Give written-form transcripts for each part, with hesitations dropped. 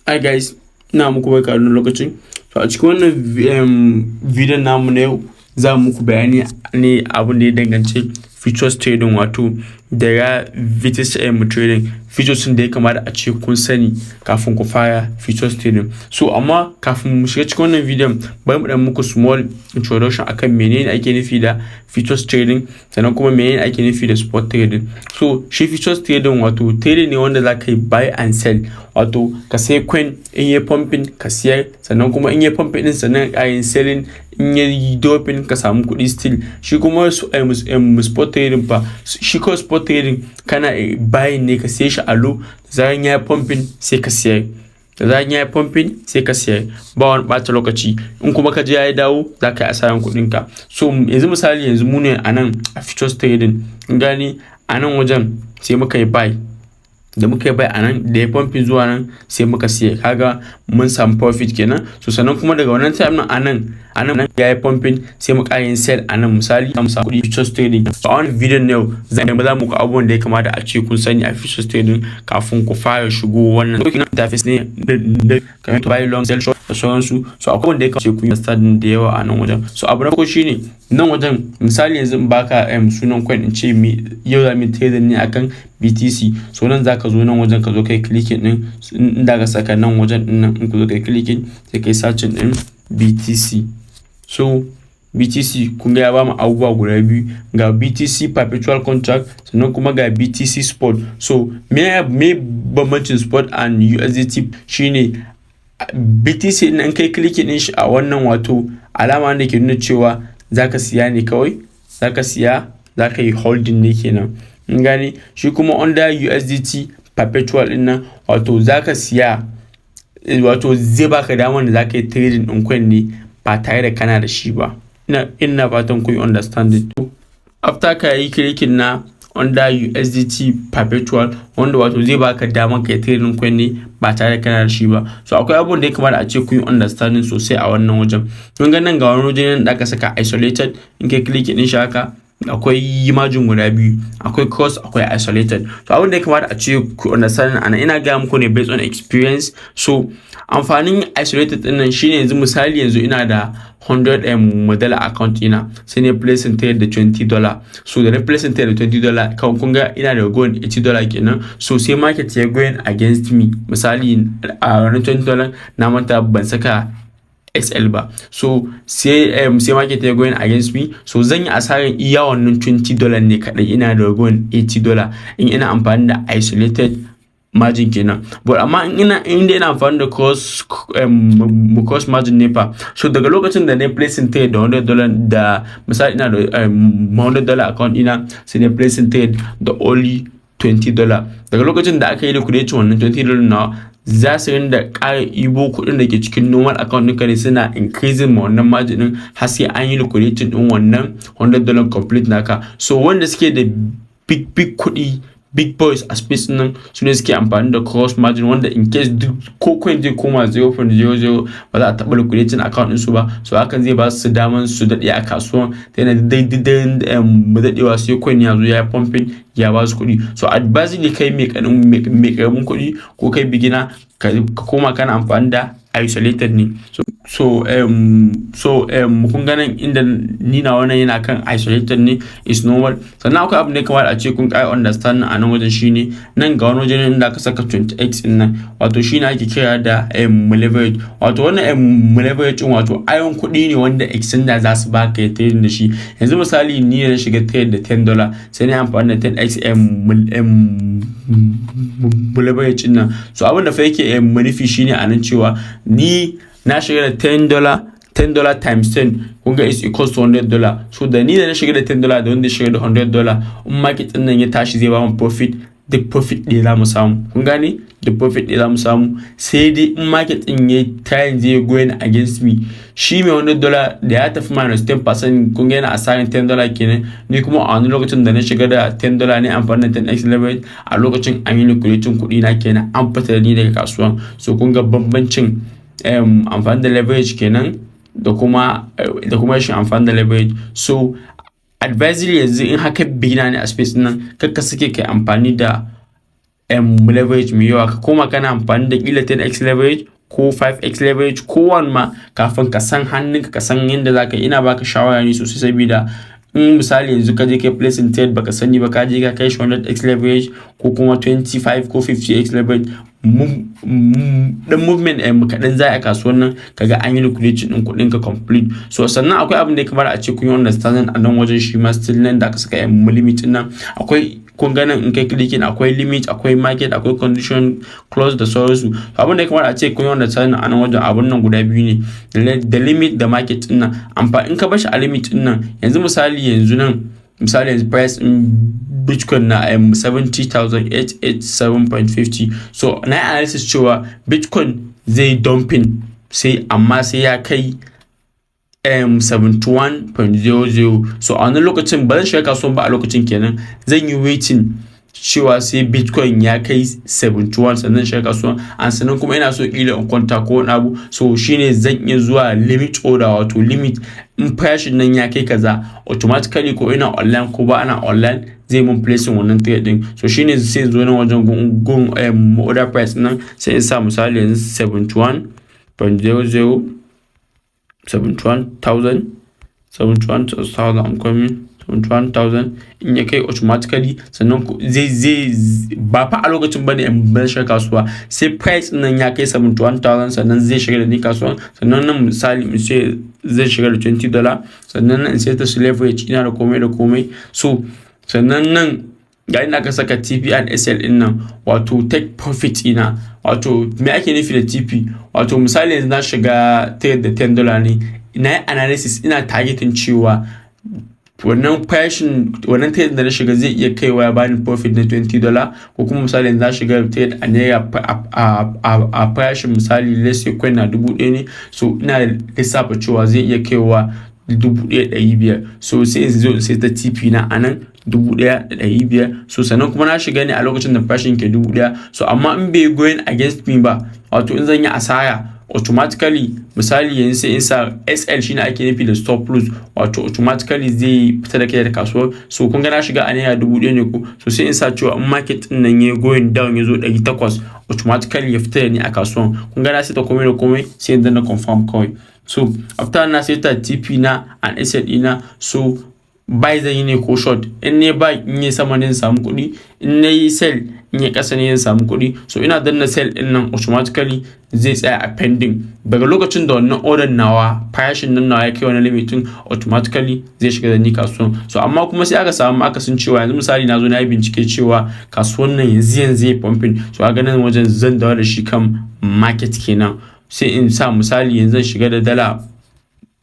Hi guys, ina muku barka da wannan lokacin. To, a cikin wannan bidiyon namu na yau, za mu muku bayani ne abin da ya danganci futures trading, wato derivatives trading, futures da ya kamata a ce kun sani kafin ku fara futures trading. So amma kafin mu shiga cikin wannan bidiyon, bari mu dan muku small introduction akan menene ake nufi da futures trading, sannan kuma menene ake nufi da spot trading. So shi futures trading, wato trading ne wanda za ka yi buy and sell, wato ka sai coin, in yi pumping ka siyar, sannan kuma in yi pumping din sannan ka yin selling, in yi dropping ka samu kuɗi still. Shi kuma spot trading fa, shi kawai spot trading kana buying ne, ka siye shi a low, da zaran ya yi pumping sai ka siyar, da zaran ya yi pumping sai ka siyar, ba wani ɓata lokaci. In kuma ka je ya dawo, za ka yi asaran kuɗin ka. So yanzu misali, yanzu mu ne a nan a futures trading, in gani a nan wajen sai muka yi buy. Da muka yi buy a nan, da ya pumping zuwa nan sai muka siya, kaga mun samu profit kenan. So sannan kuma daga wannan time nan, a nan ya yi pumping, sai mu ƙara yin sell a nan, misali mu samu kuɗi. Futures trading. So a wannan bidiyon na yau, zan za muku abubuwan da ya kamata a ce kun sani a futures trading kafin ku fara shigo wannan interface ne da kamar buy long, sell short da sauransu. So akwai wanda ya kamata ku yi understanding da yawa a nan wajen. So abu na farko shine nan wajen, misali yanzu in baka sunan coin, in ce mi yau za mu trading ne akan BTC. So nan zaka zo nan wajen, ka zo kai clicking din inda ka saka nan wajen din nan. In ka zo kai clicking, sai kai searching din BTC. So BTC, kun ga ya bamu abubuwa guda biyu: ga BTC perpetual contract, sannan kuma ga BTC spot. So me bambancin spot and USDT shine BTC din, in kai clicking din shi a wannan, wato alama da ke nuna cewa zaka siya ne kawai, zaka siya, zaka yi holding ne kenan, in gane. Shi kuma under USDT perpetual din nan, wato zaka siya, wato zai baka damar da zaka yi trading ɗin coin ne ba tare da kana da shi ba. Ina fatan kun yi understanding. After ka yi clicking na under USDT perpetual, wanda wato zai baka damar ka yi trading coin ne ba tare da kana da shi ba. So akwai abubuwan da ya kamata a ce kun yi understanding sosai a wannan wajen. Kun ga nan ga wani waje da aka saka isolated. In kai clicking din shi haka, akwai margin guda biyu: akwai cross, akwai isolated. So abin da ya kamata a ce ku understand ana, ina gaya muku ne based on experience. So amfanin isolated din nan shine, yanzu misali, yanzu ina da 100 dollar account ina, sai ne placing trade da $20. So da na placing trade da $20 kan, kun ga ina da going $80 kenan. So sai market ya going against me, misali a ranar $20 na manta ban saka SL ba. So sai market ya going against me, so zan yi asarar iya wannan $20 ne kadai, ina da going $80 in ina amfani da isolated margin kenan. But amma in ina inda ina amfani da cross margin ne fa, so daga lokacin da na placing trade da $100, da misali ina da $100 account ina, sai na placing trade da only $20, daga lokacin da aka yi liquidation wannan $20 na, za su rinda ƙara ibo kuɗin da ke cikin normal account ɗinka ne, suna increasing ma wannan margin ɗin har sai an yi liquidating ɗin wannan $100 complete naka. So wanda suke da big big kuɗi, big boys a space nan, su ne suke amfani da cross margin, wanda in case duk ko coin zai koma 0.00, ba za a taɓa liquidating account ɗinsu ba. So hakan zai ba su daman su daɗe a kasuwan, ta yana daidai daɗewa sai coin ya zo ya yi pumping ya ba su kuɗi. So advisedly, kai mai ƙaramin kuɗi ko kai beginner, ka koma kana amfani da isolated ne. So kun ga nan inda ni na wannan yana kan isolated ne, is normal. Sannan akwai abu ne kamar a ce kun ƙara understand a nan wajen, shine nan ga wani wajen inda aka saka 20x din nan, wato shine ake kira da leverage. Wato wannan leverage din, wato ayon kuɗi ne wanda exchanger za su baka ya trading da shi. Yanzu misali, ni na shiga trade da $10, sai na amfani da 10x leverage din nan. So abin da fa yake nufi shine a nan cewa ni na shiga da $10, $10 times 10, kun ga is equals to $100. So da ni da na shiga da $10 da wanda ya shiga da $100, in market din nan ya tashi zai ba mu profit, duk profit ɗaya za mu samu. Kun gane? Duk profit ɗaya za mu samu, sai dai in market din ya trying zai going against me, shi mai $100 da ya tafi minus 10%, kun ga yana asarin $10 kenan. Ni kuma a wani lokacin da na shiga da $10 ne amfani da 10x leverage, a lokacin an yi liquidating kuɗi na kenan, an fita da ni daga kasuwan. So kun ga bambancin amfani da leverage kenan da kuma rashin amfani da leverage. So advisory, yanzu in haka beginner ne a space nan, kar ka sake kai amfani da leverage mai yawa, ka koma kana amfani da kila 10x leverage ko 5x leverage ko 1 ma, kafin ka san hannunka, ka san yadda za ka yi. Ina baka shawara ne sosai, saboda in misali yanzu ka je kai placing trade, baka sani ba, ka je ka kai shi 100x leverage ko kuma 25 ko 50x leverage, dan movement ɗin kaɗan za a kasuwan nan, kaga an yi liquidation ɗin kuɗin ka complete. So sannan akwai abin da ya kamata a ce kun yi understanding a nan wajen shi ma still, nan da aka saka yan limit nan. Akwai, kun ga nan in kai clicking, akwai limit, akwai market, akwai condition, close da sauransu. Abin da ya kamata a ce kun yi understanding a nan wajen, abun nan guda biyu ne, da limit da market din nan. Amfa in ka bar shi a limit din nan, yanzu misali, yanzu nan misali, yanzu price in Bitcoin na 70,887.50. So na yi analysis cewa Bitcoin zai dumping sai amma sai ya kai 71.00. So a wannan lokacin ba zan shiga kasuwan ba. A lokacin kenan zan yi waiting cewa sai Bitcoin ya kai 71 sannan shiga kasuwan. An sannan kuma ina so kila in kwanta ko wani abu, so shine zan iya zuwa limit order, wato limit in farashin nan ya kai kaza, automatically ko ina online ko ba ana online, zai mun placing wannan trade din. So shine sai zo nan wajen gun order price nan, sai in sa misali yanzu 71.00, 71,000, 71,000, I'm coming, 71,000. In ya kai, automatically sannan zai ba fa a lokacin bane in bar shiga kasuwa, sai price nan ya kai 71,000 sannan zai shiga da ni kasuwan. Sannan nan misali in ce zai shiga da $20, sannan nan in sai ta su leverage ina da komai da komai. So sannan nan ga inda aka saka TP and SL din nan, wato take profit ina. Wato me ake nufi da TP? Wato misali yanzu na shiga trade da $10 ne, ina yi analysis, ina targeting cewa wannan farashin wannan trade da na shiga zai iya kaiwa ya bani profit na $20. Ko kuma misali yanzu na shiga trade a naira a farashin, misali, let's say coin na 1000 ne, so ina lissafa cewa zai iya kaiwa 1500. So sai in zo in sai ta TP na a nan 1500. So sannan kuma na shiga ne a lokacin da farashin ke 1000. So amma in bai going against me ba, wato in zan yi asara, automatically misali yanzu sai in sa SL, shine ake nufi da stop loss, wato automatically zai fita da kai da kasuwar. So kun ga na shiga a naira 1000 ne ko, so sai in sa cewa in market din nan ya going down ya zo 800, automatically ya fita da ni a kasuwan. Kun ga na saita komai da komai, sai in danna confirm kawai. So after na saita TP na and SL ɗina, so buy zan yi ne ko short? In ne buy, in yi sama ne samu kuɗi, in na yi sell, in yi ƙasa ne samu kuɗi. So ina danna sell ɗin nan, automatically zai tsaya a pending. Daga lokacin da wannan order nawa, farashin nan nawa ya kai wani limit din, automatically zai shiga da ni kasuwan. So amma kuma sai aka samu akasin cewa yanzu misali na zo na yi bincike cewa kasuwan nan yanzu yanzu zai pumping. So a ganin wajen zan dawo da shi kan market kenan, sai in sa misali yanzu zan shiga da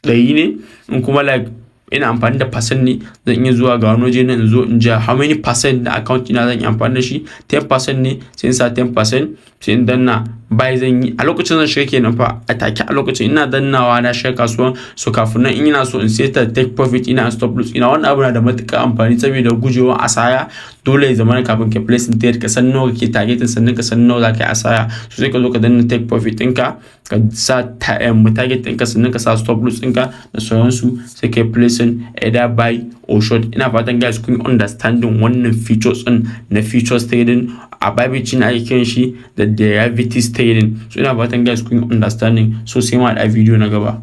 $100 ne. In kuma like ina amfani da percent ne, zan iya zuwa ga wani waje nan, in zo in ja how many percent na account ina zan yi amfani da shi. 10% ne, sai in sa 10%, sai in danna buy zan yi. A lokacin zan shiga kenan fa, a take a lokacin ina dannawa na shiga kasuwan. So kafin nan in ina so in seta take profit ina, stop loss ina. Wannan abu na da matuƙar amfani saboda gujewa asara. Dole ya zama kafin ka place trade ka san nawa kake targeting, sannan ka san nawa za ka yi asara. So sai ka zo ka danna take profit ɗinka, ka sa target ɗinka, sannan ka sa stop loss ɗinka da sauransu, sai ka yi placing either buy or short. Ina fatan guys kun understanding wannan features ɗin na futures trading. A Bybit ne ake kiran shi da derivatives trading. So ina fatan guys kun understanding. So sai ma a video na gaba.